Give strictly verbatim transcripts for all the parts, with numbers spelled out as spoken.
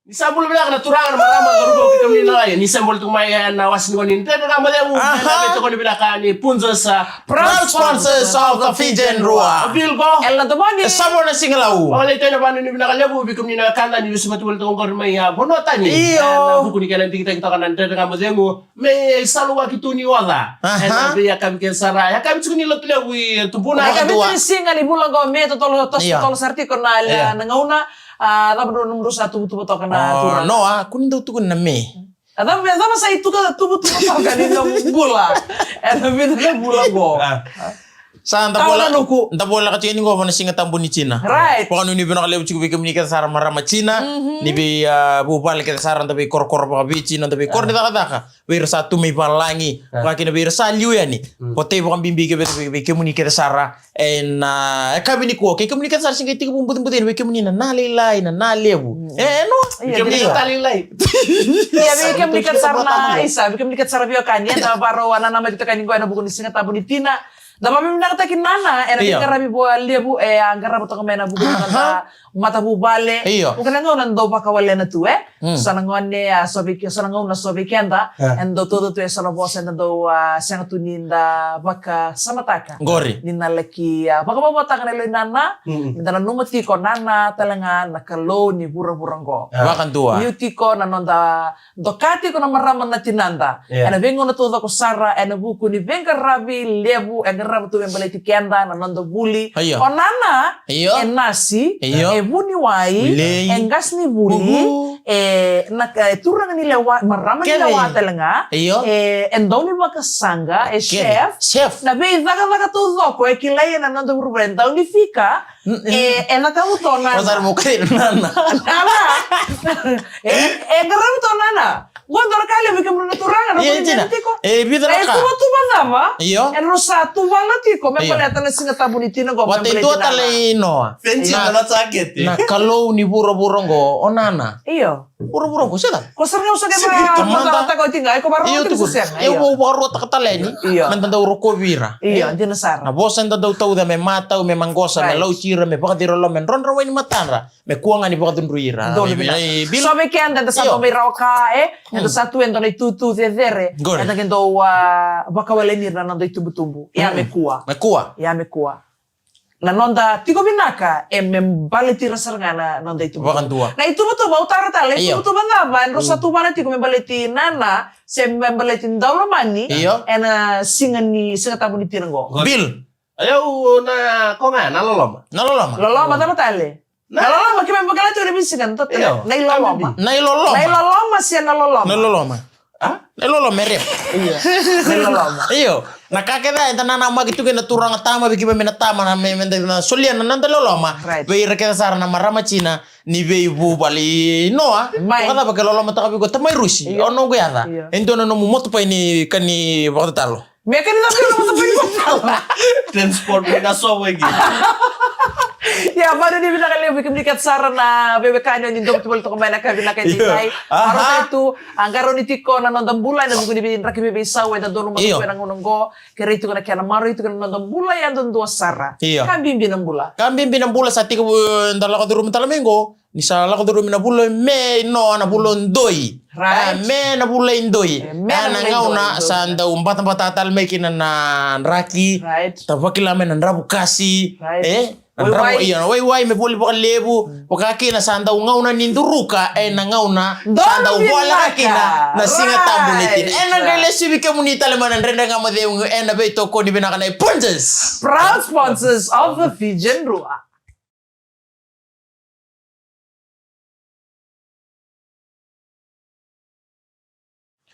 Ni sa bula vinaka na turaga, na marama, na ruku, kei kemuni na lai. Ni sa bula tu mai ena wase ni gauna ni Dredre Ga Mo Cegu. Aha. Ena veitokoni vinaka ni Punjas, ah, proud sponsors of the Fijian Drua. O Bilko. Ela na tomoni. E Savo na Sigalau. Vakaleitaki na vanuinui vinaka levu vei kemuni na wekada ni vesimati voli toka qori mai, ah, vanua tani. Io. Ena vuku ni kena digitaki toka na Dredre Ga Mo Cegu. Me saluaki tu ni oca. Aha. Ena veiyakavi kece sara. Yakavi tiko ni Lotulevu i Tubuna. Yakavi tiko ni siga ni vula qo, me totolo, toso, io, totolo sara tiko na, io, na gauna. Ah, cava drau, nomudrou sa tuvatuva toka na, oh, turaga? Noa, kua ni dau tukuna na me. Ah, cava, cava sa ituka tuvatuva toka ni na bula? Ena vica na vula qo. Ah. Sa da, kau vola, na nuku. Da voleka tiko yani qo va na Siga Tabu ni Tina. Right. Vakanuinui vinaka levu tiko vei kemuni kece sara marama Tina. Mhm. Ni vei, ah, vuvale kece sara, da veikorokoro vakaviti, na da veikoro ni cakacaka. Vei ira sa tu mai valagi. Ah. Vakakina vei ira sa liu yani. Mm. Votei vakabibi kece vei, vei kemuni kece sara. Ena, ah, yakavi nikua, kei kemuni kece sara sa qai tekivu bucibuci yani, vei kemuni na, na lailai, na, na levu. Mm. E, e, no? Io, vei kemuni na lailai. Io, vei kemuni kece sara na, isa, vei kemuni kece sara veiwekani, eda vakarau nanamaki toka yani qo ena vuku ni Siga Tabu ni Tina. Da vakavinavinakataki Nana ena, io, veiqaravi vakalevu e a qarava toka mai ena vuku ni, aha, noda matavuvale. Io. Vuku ni gauna dau vakawalena tu, e? Mm. So na gone, a, so vei ke-, so na gauna so vei keda, e, eda dau tauca tu e so na vosa eda dau, a, sega tu ni da vakasamataka. Qori. Ni na laki, a, vakavovotaka na yalo i Nana, mm, ni da nanuma tiko Nana tale ga na Kalou ni vuravura qo. Ah. Vakadua. Liu tiko na noda doka tiko na marama na tinada. Io. Ena veigauna taucoko sara, ena vuku ni veiqaravi levu e qarava tu me baleti keda na noda vuli. Io. O Nana, io, e nasi, io, e vuniwai, wilei, e qasenivuli, uhu, e na, e turaga ni lewa, marama ni lewa tale ga, io, e, e daunivakasaqa, e chef. Chef. Na veicakacaka taucoko e kilai ena noda vuravura, e daunifika, mm, mm, e, e cakava tu o Nana. O cakava tu o Nana. Nana. E, e qarava tu o Nana. Qo dua na ka levu vei kemudrau na turaga, na, io, vuli tina, tiko. E vica na ka. E tuvatuva cava? Io. Edrau sa tuvala tiko me, io, baleta na Siga Tabu ni Tina qo, me baleti Nana. Vata e dua tale i Noa. Fenci na, na jakete. Na Kalou ni vuravura qo, o Nana. Io. Vuravura qo, sega. Ko sara ga au sa qai, sega, va, tamada, vakataka oti ga, iko vakarau, io, tiko, sega. Io, io. Au vakarautaka tale yani. Io. Me da dau rokovi ira. Io, dina sara. Na vosa eda dau tauca me matau, me maqosa, right, me lauti ira, me vakaciriloloma, me drodro wai ni matadra. Me kua ga ni vakacudrui ira. Donu vinaka. Ei, Bill. So vei keda eda sa, io, dau mai rawa ka, e? Eda, mm, sa tu e dua na itutu cecere. Qori. Eda qai dau, a, vakawaleni ira na noda itubutubu. Ia, mm, me kua. Me kua. Ia me kua. Na noda tiko vinaka, e me baleti ira sara ga na noda itubutubu. Vakadua. Na ituvatuva, au tara tale, io, ituvatuva cava edrau sa, mm, tuvala tiko me baleti Nana, se me baleti daulomani, io, ena siga ni, Siga Tabu ni Tina qo. Bill. Io, na, ko ga, na loloma. Na loloma. Loloma, cava tale? Na, na loloma, keimami vakayagataka na veisiga, na, io, na iloloma. Na iloloma. Na iloloma se na loloma? Na iloloma. A? Na iloloma e rep. Io. Na iloloma. Io. Na ka kece eda nanamaki tu kei na turaga tama, vei keimami na tama, na me, me da na solia na noda loloma. Right. Vei ira kece sara na marama tina ni veivuvale. Noa, mai. Vakacava ke lolomataka vei iko tamai Rusi? Io. O noqu yaca. Io. E dua na nomu motopai ni ka ni vakatatalo. Me ka ni cava, me ka ni cava, me ka ni cava. Transport me na sova eke. Ia, vakanuinui vinaka levu vei kemuni kece sara na veiwekani ni dau voli toka mai na ka vinaka ni, io, kai. Aha. Maroroi tu, a, qarauni tiko na noda bula ena vuku ni veidraki veiveisau eda donumaka, io, tu ena gauna qo. Kerei tiko na kena maroroi tiko na noda bula yadudua sara. Io. Ka bibi na bula. Ka bibi na bula, sa tiko, e, da lako curuma tale mai qo. Ni sa lako curumi na vula o Me, Noa, na vula o Doi. Right. A, Me na vula i Doi. E, Me na vula i Doi. A, na gauna sa dau batabata tale mai kina na draki. Right. Da vakila mai na dravu kasi. Right. E? Na dravu, waiwai. Io, na waiwai me voli vakalevu. Mm. Vaka kina sa dau gauna ni duruka, e, na gauna sa dau voleka kina na Siga Tabu ni Tina. Right. Ena qai lesu vei kemuni tale mai na Dredre Ga Mo Cegu, ena veitokoni vinaka nei Punjas. Proud sponsors of the Fijian Drua.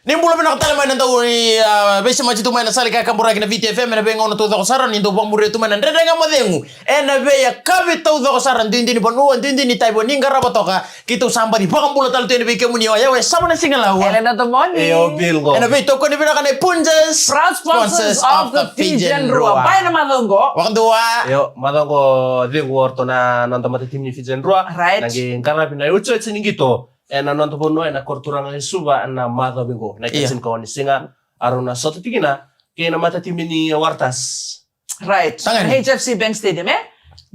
Ni bula vinaka tale mai na dau ni, a, veisemati tu mai na sala i kakaburaki na Viti F M, ena veigauna taucoko sara ni dau vakamuria tu mai na Dredre Ga Mo Cegu. Ena veiyakavi taucoko sara, duidui ni vanua, duidui ni taiva ni qarava toka. Keitou sa baci vakabula tale tu yani vei kemuni, o yau e Savo na Sigalau. Elena Domoni. E, o Bilko. Ena veitokoni vinaka nei Punjas. Proud sponsors of the Fijian Drua. Bai na macawa qo. Vakadua. Io, macawa qo cegu o ratou na noda matatimi ni Fijian Drua. Right. Na qai qaravi na iotioti ni qito ena noda vanua ena koro turaga e Suva ena macawa qo. Na, io, ikatini ka ono ni siga, erau na sota tiko kina kei na matatimi ni Waratahs. Right. Tagane. H F C Bank Stadium, e?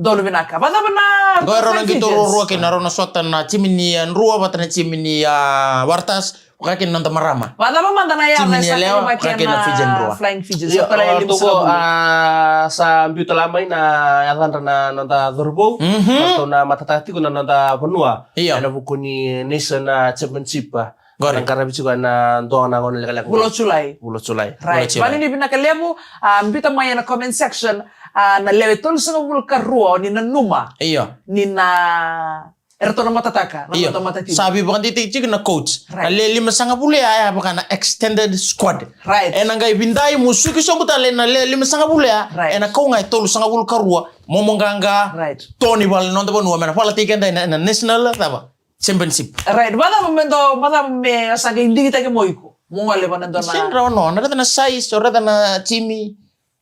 Donu vinaka. Vacava na Qo e rau na qito ruarua kei na rau na sota na timi ni a Drua vata na timi ni a Waratahs. Vaka kei na noda marama. Vacava mada na yaca e sa kaliva kei na Flying Fijians. Io, sa tala e lima saka vulu. A, sa biu tala mai na yacadra na noda cauravou. Ratou na matataka tiko na noda vanua. Io. Ena vuku ni Nation, a, Championship. Qori. Na qaravi tiko ena dua na gauna lekaleka. Vula o Julai. Vula o Julai. Right. Vula o Julai. Vale ni vinaka levu, a, biuta mai ena comment section, a, na lewe tolusagavulu ka rua o ni nanuma. Io. Ni na eratou na matataka, na noda matatimi. Sa veivakadeitaki tiko na coach. Right. Na lewe limasagavulu ya, ya vaka na extended squad. Right. Ena qai vidai musuki sobu tale na lewe limasagavulu ya. Right. Ena kau ga e tolusagavulu ka rua, momo qaqa. Right. Toni vale na noda vanua, me na valataki keda ena, ena national cava? Championship. Right. Vacava me dou, vacava me sa qai digitaki mo iko? Mo gole vana dua na. Sega rawa no, na raica na size, o raica na timi.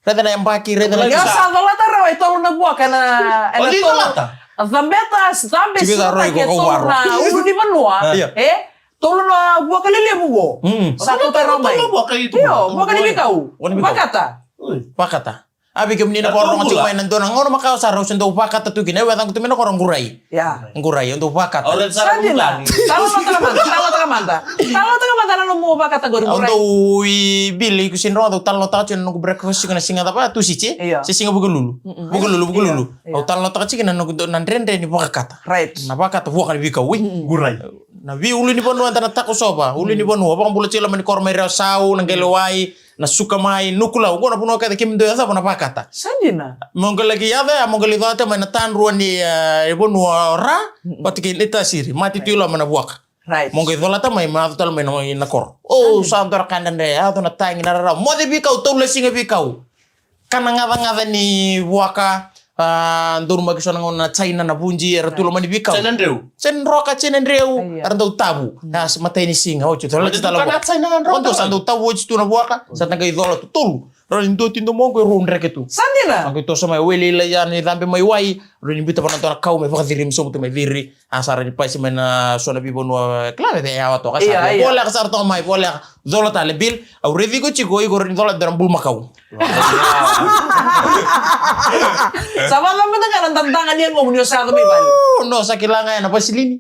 Raica na yabaki, raica na. Io, sa colata rawa e tolu na vuaka ena, ena tolu. Cabeta, cabe, sotaki e tolu na ulunivanua. Io. E? Tolu na vuaka lelevu qo. Sa colata rawa mai. Io, vuaka ni veikau. Vakata. Vakata. A vei kemuni na koro rogo tiko mai na dua na gauna makawa sa rau se dau vakata tu kina. E wecaqu tu mai na koro qurai. Ia. Qurai, au dau vakata. Sa dina. Talanoataka mada, talanoataka mada. Talanoataka mada na nomu vakata qori, au qurai. Dau i Billy, iko sega ni rogoca, au talanoataka tiko na noqu breakfast tiko na siga cava, Tusiti. Io. Se siga Vukelulu. Vukelulu, Vukelulu. Io. Au talanoataka tiko na noqu do-, na dredre ni vakata. Right. Na vakata vuaka ni veikau, e. Qurai. Na veiulunivanua eda na takosova, ulunivanua. Vakabula tiko loma ni koro mai Rewasau, na Qelewai, na Suka mai, Nukulau, qo na vanua kece kemudou yacova na vakata. Sa dina. Mo qai laki yaco ya, mo qai lai colata mai na tadrua ni, e, vanua o Ra, vata kei Naitasiri, mate tu i loma na vuaka. Right. Mo qai colata mai, mo yaco tale mai na, na koro. O, sa dua na ka dredre, yaco na tagi, na rarawa. Moce veikau, tolu na siga veikau. Ka na gacagaca ni vuaka, a, donumaki so na gauna na China, na Vuji, era tu loma ni veikau. China dreu. China droka, China dreu. Io. Era dau tavu. A, sa matai ni siga, oti, colata tale na vuaka. China na droka. Sa dau tavu oti tu na vuaka, sa na qai cola tu tolu. Rau ni dua tu domoqu, e rua dreke tu. Sa dina. Sa qai toso mai, wele ila ya ni cabe mai wai, rau ni biuta vana dua na kau me vakaciri, me sobu tu mai ciri. A sa rau ni pasi mai na so na veivanua, kila, e yawa toka sa. Io, io. Voleka sara toka mai, voleka. Cola tale, Bill, au raici iko tiko, iko rau ni cola dua na bulumakau. Sa vaka mada ga na dadaga ni yagomu ni o sa yaco mai vale. O, no, sa kila ga ya na vasilini.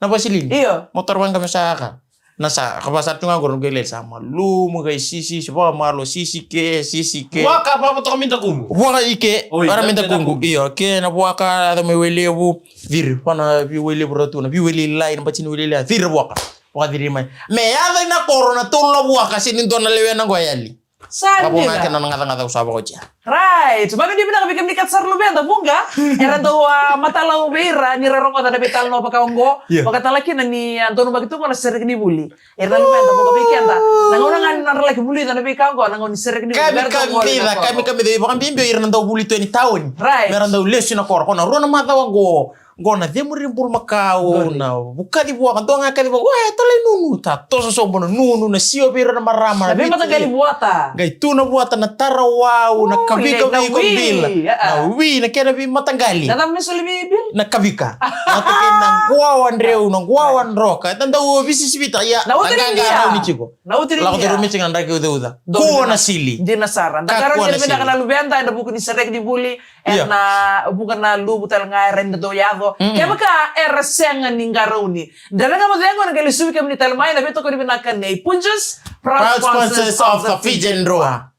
Na vasilini. Io. Mo tara vaqo me sa ka. Na sa, ka va sa tu ga qori, qai lai sa malumu, qai sisi, se vakamalo, sisi ke, sisi ke. Vuaka, vaka toka mai dakuqu. Vuaka i ke, oi, vara mai dakuqu. Io, ke na vuaka, yaco mai Wailevu, ciri, vana vei Wailevu ra tu, na vei Wailailai, na bati ni Wailailai, ciri vuaka. Vuaka ciri mai. Me yaco i na koro na tolu na vuaka, se ni dua na lewena qo e yali. Sa dina. Ka vo ga kena na gacagaca au sa vakaotia. Right. Vakanuinui vinaka vei kemuni kece sara luveda, vuqa era dau, a, matala au vei ira ni ra rogoca na veitalanoa vaka oqo. Io. Vakatale kina ni, a, donumaki tu qo na sereki ni vuli. Era na luveda, vuqa vei keda. Na gauna ga ni nodra laki vulica na veika oqo, na gauna ni sereki ni vuli. Kamikamica, kamikamica, vakabibi ira na dau vuli tu e taoni. Right. Me ra dau lesu na koro. Ko na rua na macawa qo. Qo na cemuri bulumakau, na vukaci vuaka, dua ga kaci vuaka, e talai nunu, ta toso sobu na nunu, na sio vei ira na marama, na veimataqali vuata. Qai tu na vuata, na tarawau, na kavika vei iko Bila. Na wi, na kena veimataqali. Na cava me soli vei Bila? Na kavika. Na toki na quawa dreu, na quawa droka. E ta dau visisivita, ia, na qaqa rauni tiko. Na uti ni nia. Lako tu rumi tiko na draki ucauca. Kua na sili. Dina sara. Da qarauni vinaka na luveda, ena vuku ni sereki ni vuli. Ena vuqa na luvu tale ga era dau yaco. Kevaka era sega ni qarauni, da vega mo cegu, na qai lesuvi kemuni tale mai na veitokoni vinaka nei Punjas, proud sponsors of the Fijian Drua.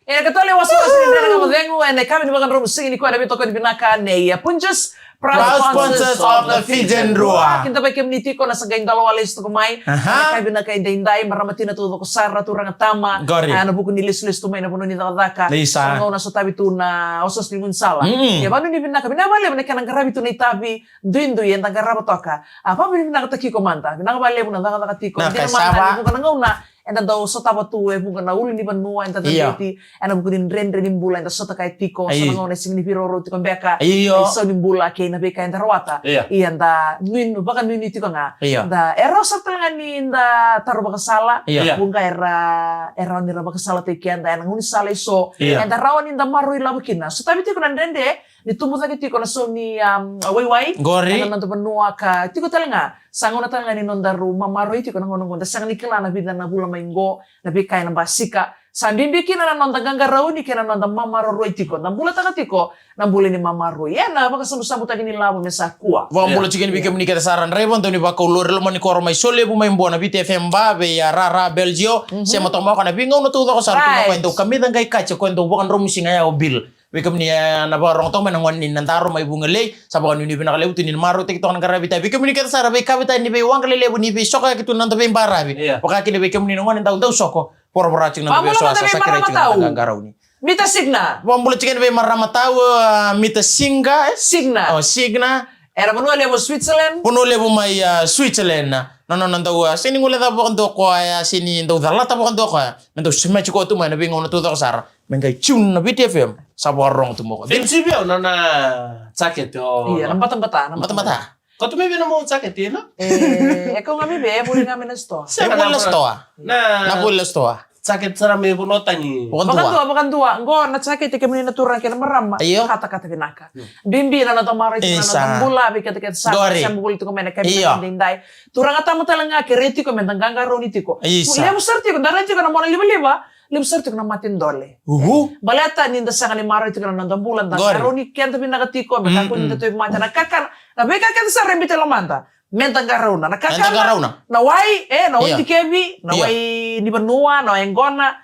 E ka tale wasawasa ni Dredre Ga Mo Cegu, ena yakavi ni vakadromu siga nikua, na veitokoni vinaka nei Punjas, proud sponsors of the Fijian Drua. Kidavaki kemuni tiko na sa qai dalawa lesu tiko mai. Ena yakavi vinaka edaidai, marama tina taucoko sara, turaga tama. Ena vuku ni lesulesu tu mai na vanua ni cakacaka. Sa gauna sotavi tu na osooso ni gaunisala. Ia vakanuinui vinaka, vinaka vakalevu na kena qaravi tu na itavi duidui eda qarava toka. A, vakanuinui vinakataki iko mada. Vinaka vakalevu na cakacaka tiko. Dina mada ni vuqa na gauna eda dau sotava tu e vuqa na ulunivanua eda cabe oti, ena vuku ni dredre ni bula eda sota kaya tiko, so na gauna e sega ni veiraurau tiko beka na isau ni bula kei na veika eda rawata. Ia da nuinu, vakanuinui tiko ga. Da, e rawa sara tale ga ni da taro vakasala, vuqa era, e rawa ni ra vakasalataki keda ena gaunisala eso eda rawa ni da maroroi lavo kina. Sotavi tiko na dredre ni tubu cake tiko na sau ni, um, waiwai. Qori. Ena noda vanua ka tiko tale ga, sa gauna tale ga ni noda rau mamaroi tiko na gauna qo, da sega ni kila na vica na vula mai qo, na veika ena basika. Sa bibi kina na noda qaqarauni kei na noda mamaroroi tiko. Da bulataka tiko na bula ni mamaroi ena vakasabusabutaki ni lavo me sa kua. Vakabula tiko yani vei kemuni kece sara, draiva, daunivakau, lori, loma ni koro, mai Solevu, mai Bua, na Viti F M ba, vei a Rara Belgio, se matoka mai o koya na veigauna taucoko sara, tu na koya e dau kamica qai katia, koya e dau vakadromusiga ya o Bill. Vei kemuni, e, na vakarogo toka mai na gone ni Nadaro mai Vugalei, sa vakanuinui vinaka levu tu ni na marautaki toka na qaravi tavi. Vei kemuni kece sara, veikavetani, veiwaqa lelevu, ni veisokoyaki tu na noda veibaravi. Ia. Vaka kina vei kemuni na gone dau, dau soko. Voravora tiko na dau veisoa sa sakirai tiko na noda qaqarauni. Mita Signa. Vakabula tiko yani vei marama tau, a, Mita Siga, e? Signa. O, Signa. Era vanua levu Switzerland. Vanua levu mai, a, Switzerland. Na, na, na nona dau, a, sega ni guilecava vakadua o koya, sega ni dau calata vakadua o koya. Me dau semati koya tu mai na veigauna taucoko sara. Me qai tune na Viti F M, sa vakarogo tu mai o koya. Sega ni sivi au na nona jacket o. Ia, na batabata, na batabata. Ko tu mai vei na mau jacket, ina? E, e kau ga mai vei, e voli ga mai na sitoa. E voli na sitoa. Na, na voli na sitoa. Jacket sara mai vanua tani. Vakadua. Vakadua, vakadua. Qo na jacket kemuni na turaga kei na marama. Io. Katakata vinaka. Bibi na noda maroi, na noda bula, vei keda kece sara, qori, sa bula tiko mai na kemuni daidai. Turaga tama tale ga, kerei tiko me da qaqarauni tiko. Isa. Levu sara tiko, da rai tiko na mona livaliva. Levu sara tiko na mate dole. Uhu. Baleta ni da sega ni maroi tiko na noda bula, da qarauni keda vinaka tiko, me kakua ni da tauvimate na kakana. Na veika kece sara e biuta e lomada, me da qarauna. Na kakana, na wai, e, na wai dikevi, na wai ni vanua, na wai qona.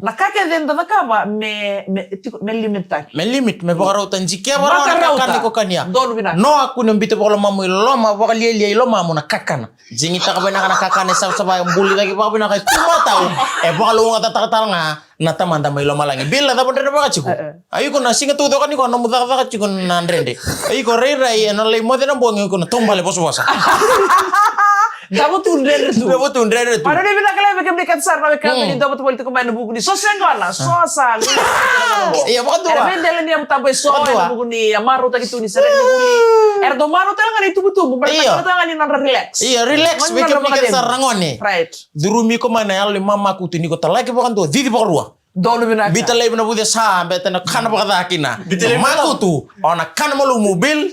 Na ka kece da cakava me, me, tiko, me limit taki. Me limit, me vakarauta, dikeva rawa na kakana iko kania. Donu vinaka. Noa, kua ni biuta vakalomamu i loma, vakalialia i lomamu na kakana. Digitaka vinaka na kakana e savasava, e buli cake vakavinaka, e tu matau, e vakalougatataka tale ga na Tamada mai lomalagi. Bill, na cava o dredrevaka tiko? E, e. A iko na siga taucoko ni ko nomu cakacaka tiko na dredre. A iko rairai, ena lai moce na bogi, iko na taubale vosavosa. Davo tu dredre tu. Davo tu dredre tu. Io, vinaka levu vei kemuni kece sara na wekada ni davo tu voli tiko mai ena vuku ni sosa yaqona, sosa. Ia, vakadua. Era veidelania, tabu e so, ena vuku ni, a, marautaki tu ni sereki ni vuli. Era dau marau tale ga na itubutubu, baleta tale ga ni nodra relax. Ia, relax, vei kemuni kece sara na gone. Right. Curumi iko mai na yalo ni mamakutu, ni ko talaki vakadua, cici vakarua. Donu vinaka. Biuta laivi na vucesa, beta na kana vakaca kina. Biuta laivi na makutu, o na kana malumu, Bill.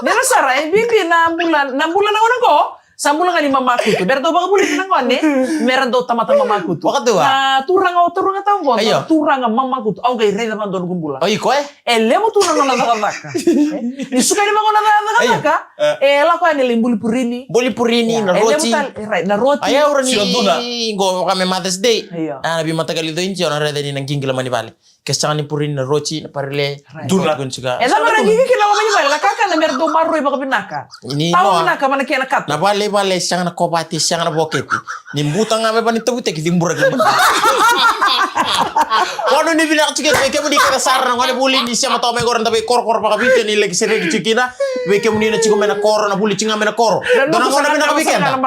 Dina sara, e bibi na bula, na bula na gauna qo. Sa bula ga ni mamakutu. Bera dau vakavulici na gone, mera dau tamata mamakutu. Vakadua. Na turaga, o turaga tau qo, na turaga mamakutu. Au qai raica vakadua noqu bula. O iko, e? E levu tu na nona cakacaka. E? Ni suka ni vaqo na cakacaka. E lako yani lai buli purini. Buli purini, na roti. E levu tale, e, right, na roti. Aya, ura ni qo vaka me Mother's Day. Io. A, na veimataqali dua ni jio na raica ni na qigila mai ni vale. Ke sega ni purini na roti, na parile. Right. Duna. E cava ra qiqi kina loma ni vale, na kakana mera dau maroroi vakavinaka. Ni tau vinaka vana kena katu. Na vale, vale, sega na kovati, sega na voketi. Ni buta ga me vani tavutaki, ni buraki. Vakanuinui vinaka tiko vei kemuni kece sara na gone vuli ni sema toka mai qori, da veikorokoro vakaviti ni laki sereki tiko kina. Vei kemuni na tiko mai na koro, na vuli tiko ga mai na koro. Dua na gauna vinaka vei keda.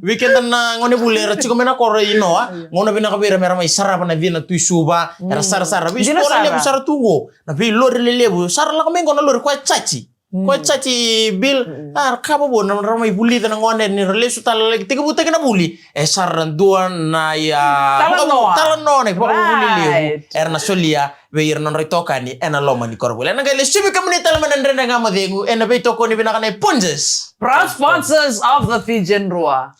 Vei keda na gone vuli era tiko mai na koro i Noa. Gauna vinaka vei ira mera mai sarava na cina tu i Suva. Era sarasara. Veisikola levu sara tu qo. Na veilori lelevu. Sara lako mai qo na lori, koya e caji. Koya e caji, Bill, a, ra ka vovou, na ra mai vulica na gone ni ra lesu tale, laki tekivutaki na vuli. E sa ra dua na, ia, talanoa, talanoa, na ivakavuvuli levu era na solia vei ira na nodra itokani ena loma ni koronivuli. Ena qai lesuvi kemuni tale mai na Dredre Ga Mo Cegu ena veitokoni vinaka nei Punjas. Proud sponsors of the Fijian Drua.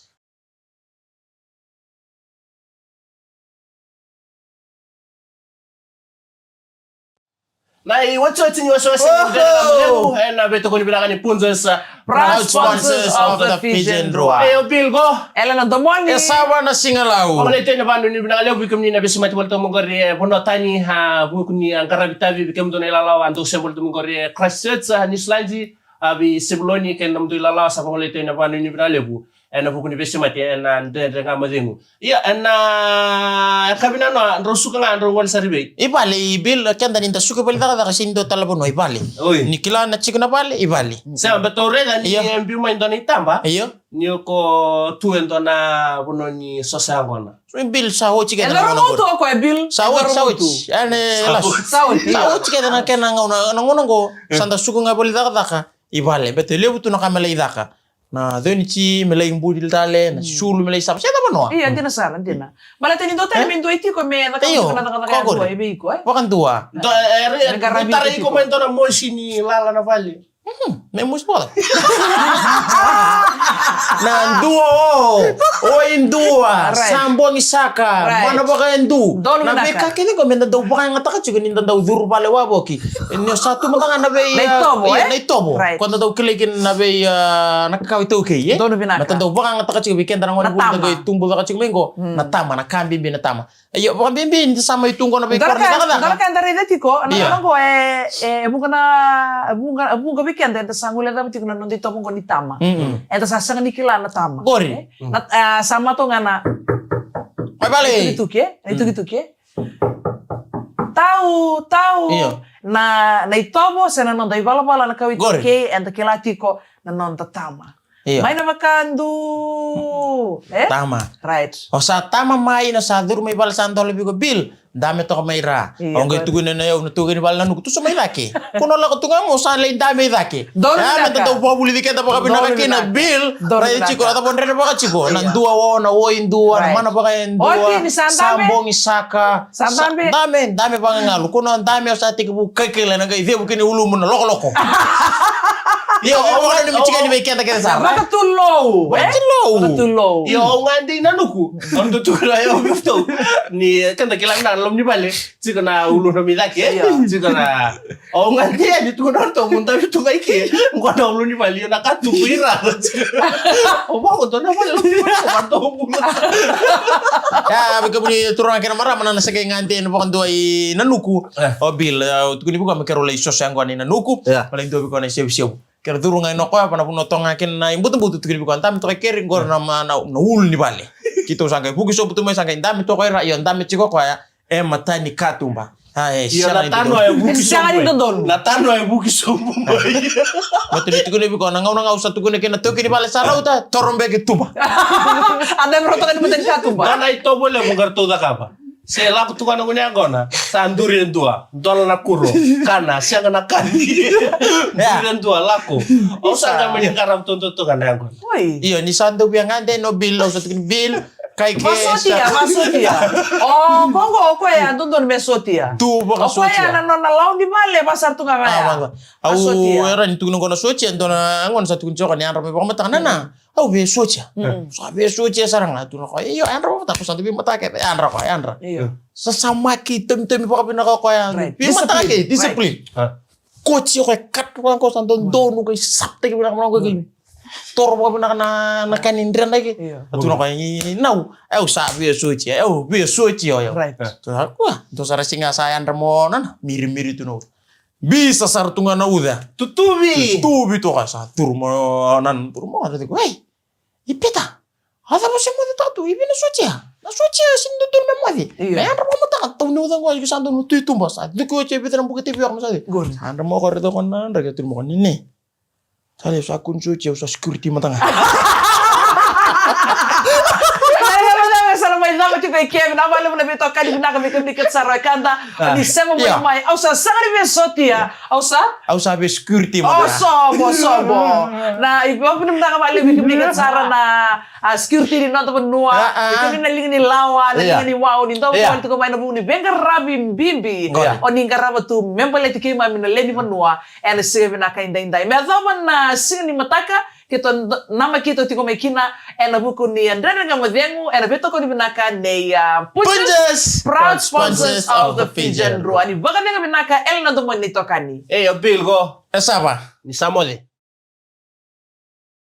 Na iwatiwati ni wasewase ni Dredre Ga Mo Cegu ena veitokoni vinaka ni Punjas, proud sponsors of the Fijian Drua. E o Bill qo. Elena Domoni. E Sava Nasigalau. Vakaletai na vakanuinui vinaka levu vei kemuni na veisemati voli tu mai qori e vanua tani, a, vuku ni, a, qaravi tavi vei kemudou na ilalawa, a, dou se voli tu mai qori e Christchurch, a, Niusiladi, a, vei Seviloni kei na nomudou ilalawa, sa vakaletai na vakanuinui vinaka levu. Ena vuku ni veisemati ena Dredre Ga Mo Cegu. Ia, ena, e ka vinaka noa, drau suka ga, drau gole sara i vei? I vale, i Bill, keda ni da suka i vale cakacaka, sega ni dua tale na vanua, i vale. Oi. Ni kila na tiko na vale, i vale. Sega, baleta au raica ni e biu mai dua na itaba. Io. Ni o ko tu e dua na vanua ni sosa yaqona. So i Bill sa oti kece na gauna qo. Sa oti, sa oti. Ene, sa oti. Sa oti kece na kena gauna, na gauna qo, sa da suka ga i vale cakacaka, i vale. Baleta e levu tu na ka me lai caka. Na cuniti me lai buli tale, na sulu me lai sava. Se cava noa? Io, dina sara, dina. Baleta ni dua tale me dua e tiko me cakacaka, io, cakacaka, cakacaka, ko kore. Dua e vei iko, e? Vakadua. Do, e, re, me qaravi tara iko tiko mai dua na mosi ni lala na vale. Mhm, me mosi bola. Na dua o, o i dua, right. Sa bogi saka, right. Mana vaka e du. Donu na vinaka. Veika kece ko me da dau vakayagataka tiko ni da dau curu vale wavoki. Ni o sa tu mada ga na vei, na itovo, ah, io, eh? Na itovo. Right. Ko da dau kilai kina na vei, ah, na kakau iTaukei, eh? Donu vinaka. Na da dau vakayagataka tiko vei keda na gone vuli da qai tubu caka tiko mai qo. Mm. Na tama, na ka bibi na tama. Io, vakabibi ni da sa mai tu qo na vei koro ni cakacaka. Dua na ka eda raica tiko, na, io, ka qo e, e vuqa na, vuqa, vuqa vei keda eda sa guilecava tiko na noda itovo qo ni tama. Mm-mm. Eda sa sega ni kila na tama. Qori. Eh? Mm. Na, ah, sa matou ga na. Mai vale. Na itukituki, eh? Na itukituki, eh? Tau, tau. Io. Na, na itovo se na noda ivalavala na kau iTaukei, eda kila tiko na noda tama. Io. Mai na vakadu. Eh? Tama. Right. O sa tama mai, na sa curu mai vale, sa dola vei iko, Bill, dame toka mai ra. Io, o qai tukuna na yau na tukuni vale na nuku, tu sa mai cake. Ko na lako tu ga mo sa lai dame i cake. Donu vinaka. Me da dau vakavulici keda vakavinaka kina, Bill. Donu vinaka. Rai tiko, a cava o dredre vaka tiko. Io. Na dua o, na o i dua, na mana vaka e dua. Right. Oti ni sa dame. Sa bogi saka. Sa dame. Sa dame, dame vakagalu. Ko na dame o sa tekivu kaikaila na qai cevu kina ulumu na lokoloko. Io, o, o, o, ni mitikani vei keda kece sara. Vakatulou, eh? Vakatulou. Vakatulou. Io, au ga dei na nuku. Au tu tu na, io, au tu. Ni keda kila na loma ni vale. Tiko na ulu na mai cake, eh? Io. Tiko na. O ga dei ni tu na to munda tu mai ke. Qo na ulu ni vale, io, na ka tu ira. O vako to na vale, o vako to munda. Ia, vei kemuni turaga kei na marama, na sega ga dei na vakadua i na nuku. Eh. O Bill, eh, au tukuni vei koya me keirau lai soso yaqona i na nuku. Ia. Mo lai dua vei koya na isevusevu. Keirau curu ga i na koya, va na vanua toka ga kina na ibutubutu, tukuni vei koya, dame toka i keri, qori na ma-, na, na ulu ni vale. Keitou sa qai vuki sobu tu mai, sa qai dame toka i ra, io, dame tiko koya e mata ni katuba. A, e, io, sega ni dodonu. Sega ni dodonu. Na tanoa e vuki sobu mai. Matou ni tukuna vei koya, na gauna ga au sa tukuna kina na taukei ni vale sa rauta, toro beka e tuba. A dame rauta ga ni mata ni katuba. Na, na itovo levu qaratou cakava. Se lako tu ga na gone yaqona, sa duri e dua, dola na kuro, kana, sega na kani. Duri e dua, lako. Au sa qai mani qaravi tu, tu, tu ga na yaqona. Oi. Io, ni sa dau via gade no Bill, au sa tukuni Bill, kai ke, vasotia, sa vasotia. O, ko qo, o koya, dodonu me sotia. Tu, vakasotia. O koya na nona lau ni vale, vasara tu ga ga ya. A, vaka. Au, vasotia. Era ni tukuna qo na sotia, dua na yaqona sa tukuni tiko ni yadra mai vakamataka, nana. Au via sotia. Mm. Sa via sotia sara ga, tukuna o koya. Io, yadra vakamataka, sa dau veimataka, yadra koya, yadra. Io. Sa, sa maki, tomitomi vakavinaka o koya. Right. Veimataka, discipline. Discipline. Right. A. Koti o koya, cut o koya, sa dodonu, qai saptaki vinaka, vinaka, qai toro vakavinaka na, na kani dredre ke. Io. Tukuna o koya, i, nau, au sa via sotia, au via sotia, io. Right. Tukuna o koya, dou sa ra siga sa yadra mo, nana, mirimiri tu na. Bisa sara tu ga na uca. Tutuvi. Tutuvi toka sa curu mai, nana curu mai, raici koya. Ei, i Pita. A cava o se moce taka tu, i vei na sotia? Na sotia, sega ni dodonu me moce. Io. Me yadra vakamataka, tau ni uca qo, sa donu tu i tuba, sa cuki oti e vica na buka tevioka, me sa cuki. Qori. Sa yadra mai o koya, raica o koya na draki, tukuna mai o koya, ni, ni. Sa levu, sa kua ni sotia, au sa security mada ga. Sa na mai cava tiko i ke, vinaka vakalevu na veitokani vinaka vei kemuni kece sara e keda. A. Ni sema mai mai, au sa sega ni via sotia, au sa? Au sa via security mada ga. O, sobo, sobo. Na, i vakavinavinaka vakalevu vei kemuni kece sara na, a, security ni noda vanua. A, a. Vei kemuni na liga ni lawa, na liga ni wau, ni dau vale tiko mai na vuku ni veiqaravi bibi. Io. O ni qarava tu me baleti keimami na lewe ni vanua. Ena siga vinaka edaidai. Me yacova na siga ni mataka, keitou d-, namaki keitou tiko mai kina, ena vuku ni Dredre Ga Mo Cegu, ena veitokoni vinaka nei, a, Punjas, proud sponsors of the Fijian Drua. Ni vakacegu vinaka, Ela Nadomoni na itokani. Ei, o Bill qo. E sava. Ni sa moce.